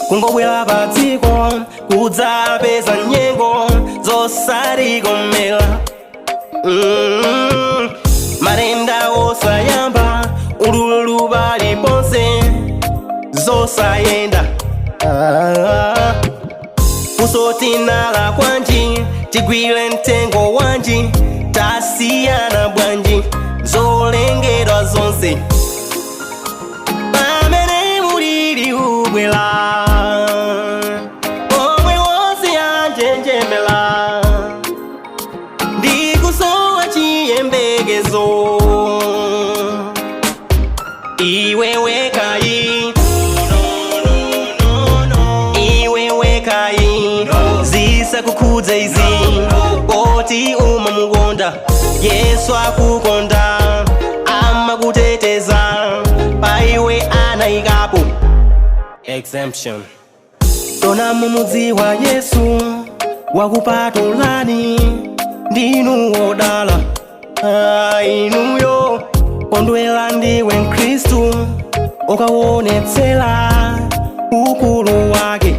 Kungobwera pa dziko kudzapeza nyengo zosatikomera. Matenda osayamba, ululu paliponse, zosayenda. Ah. Kusotinala kwanji, tigwire mtengo wanji, tasiyana bwanji zolengedwa zonse? Pamene mulili ubwera, omwe wonse anjenjemera ndikusowa chiyembekezo, iwe wekayi, iwe wekayi, zisakukhudza izi, poti umamukonda Yesu, akukonda, amakuteteza, paiwe anayikapo exemption. Tona mumudziwa Yesu wakupatulani, ndinu wodala. Ah, inuyo kondwela ndiwe Mkhristu ukaonetsera ukulu wake.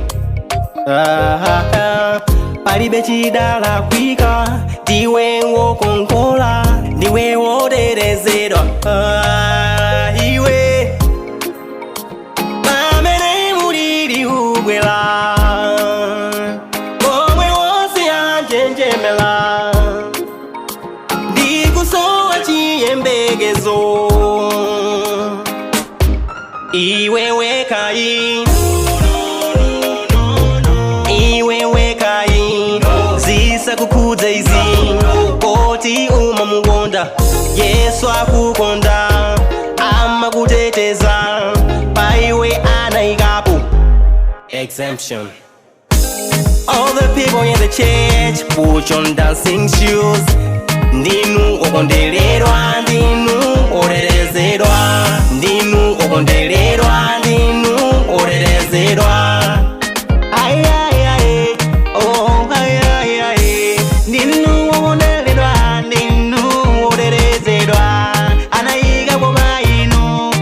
Ah, ah, palibe chidalakwika, ndiwe wokongola, ndiwe wotetezedwa. Ah, iwe, pamene mulili ubwera, omwe wonse anjenjemera ndikusowa chiyembekezo, iwe wekayi, iwe wekayi, zisakukhudza izi, poti umamukonda Yesu, akukonda, amakuteteza, paiwe anayikapo exemption. All the people in the church, put on dancing shoes. Ndinu okondeledwa, ndinu otetezedwa, ndinu okondeledwa, ndinu otetezedwa. Ay, ay, ay, oh, ay, ay, ay. Ndinu okondeledwa, ndinu otetezedwa, anayika koma inu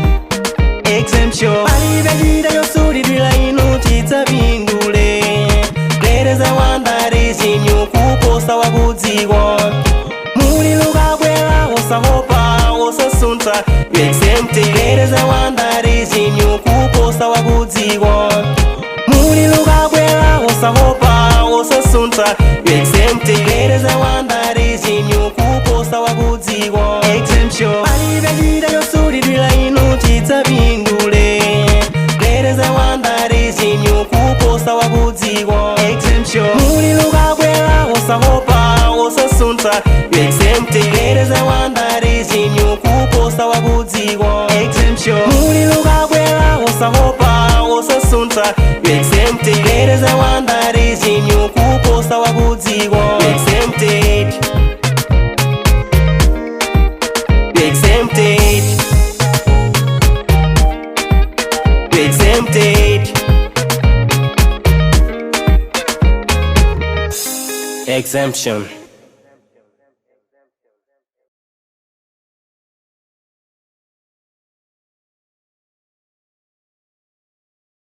exemption. Palibe njira yosulidwira inu tidzapindule. Great is the one that is in you kuposa wakudziko. Mulilo ukabwera, osaopa, osasuntha, you exempted. Great is the one that is in you kuposa wakudziko. Mulilo ukabwera, osaopa, osasuntha, you exempted. Great is the one that is in you kuposa wakudziko. Exemption. Palibe njira yosulidwira inu tidzapindule. Great is the one that is in you kuposa wakudziko. Exemption. Mulilo ukabwera, osaopa, osasuntha, you exempted. Great is the one that is in you kuposa wakudziko. Exemption. Mulilo ukabwera, osaopa, osasuntha, you exempted. Great is the one that is in you kuposa wakudziko. You exempted. You exempted. You exempted. Exemption.